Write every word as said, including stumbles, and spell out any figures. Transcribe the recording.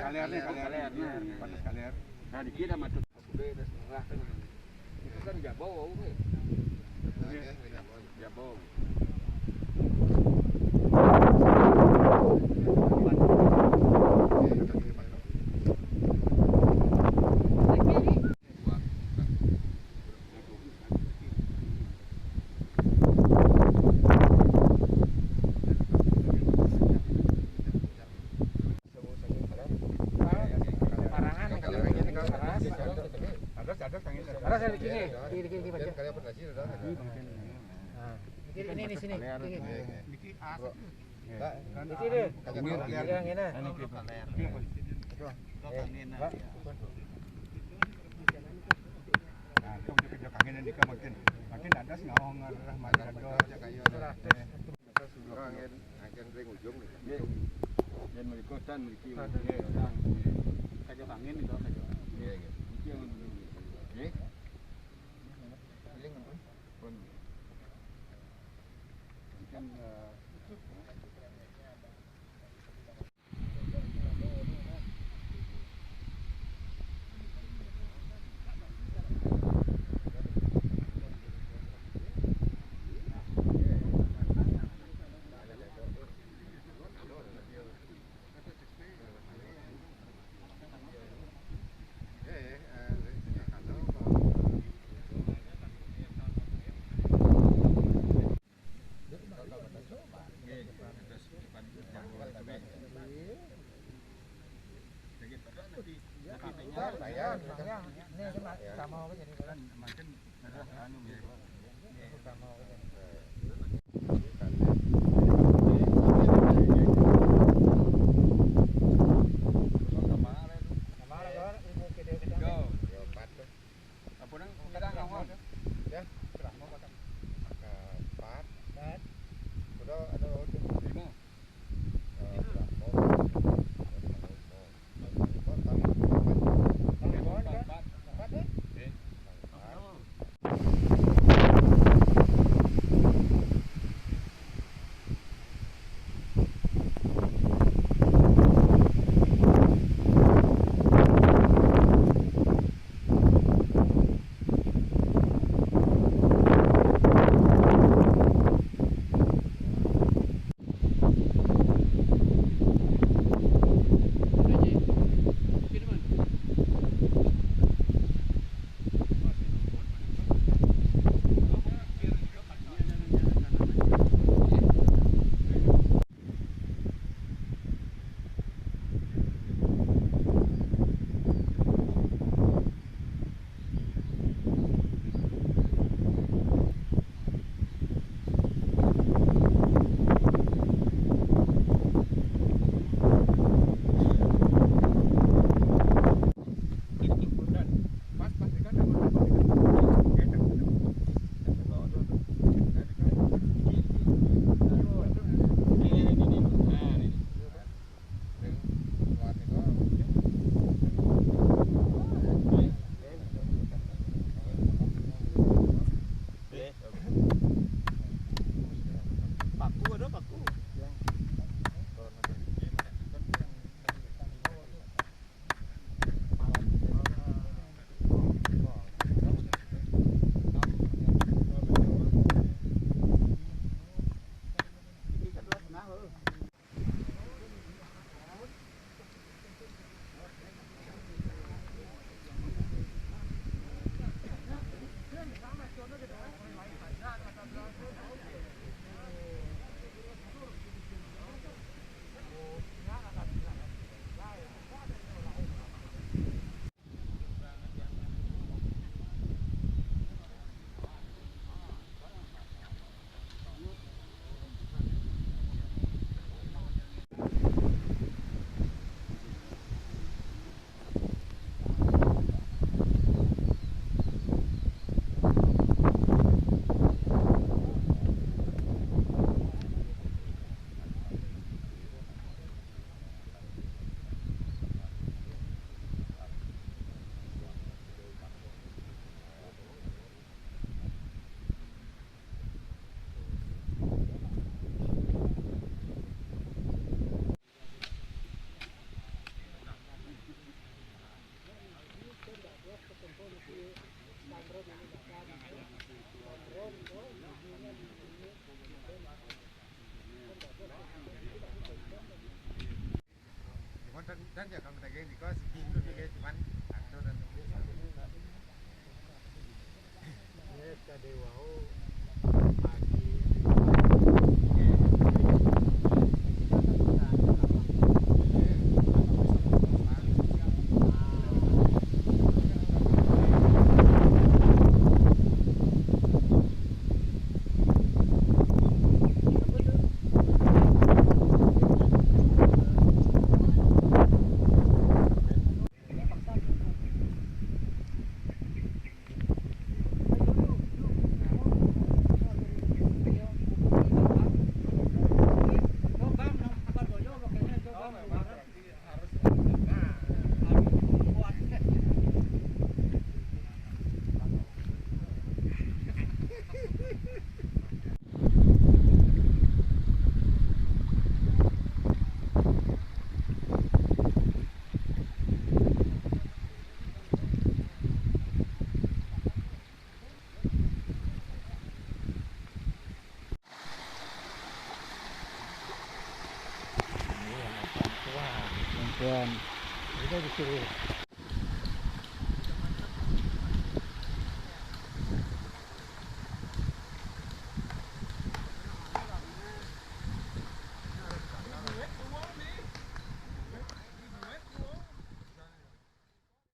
Kaliar nih, kaliar. Kaliar, nah. Batas kaliar. Nah, dikit sama tuh. Udah, udah, serah kan. Itu kan jabau, weh. Jabau. Parangan, parangan. Ada, ada, ada. Ada, ada, ada. Nah, ini, ini, sini. Ini. Niki asap. Niki deh. Yang ini. Nah, itu udah kerja kangen ini kan makin, makin ada sih ngawang ngarah makin ada. Angin, angin ring ujung nih. Nggih. Yen mriku dan mriki. Nggih, dan. Kayak angin itu, kayak. Nggih, nggih. Iki yang nggih. Pun. Mungkin, eh, Apa nang kita ngawang? Ya, sudah mau makan. Empat. Empat. Sudah ada lima. Ayan. Ito, gusto ko.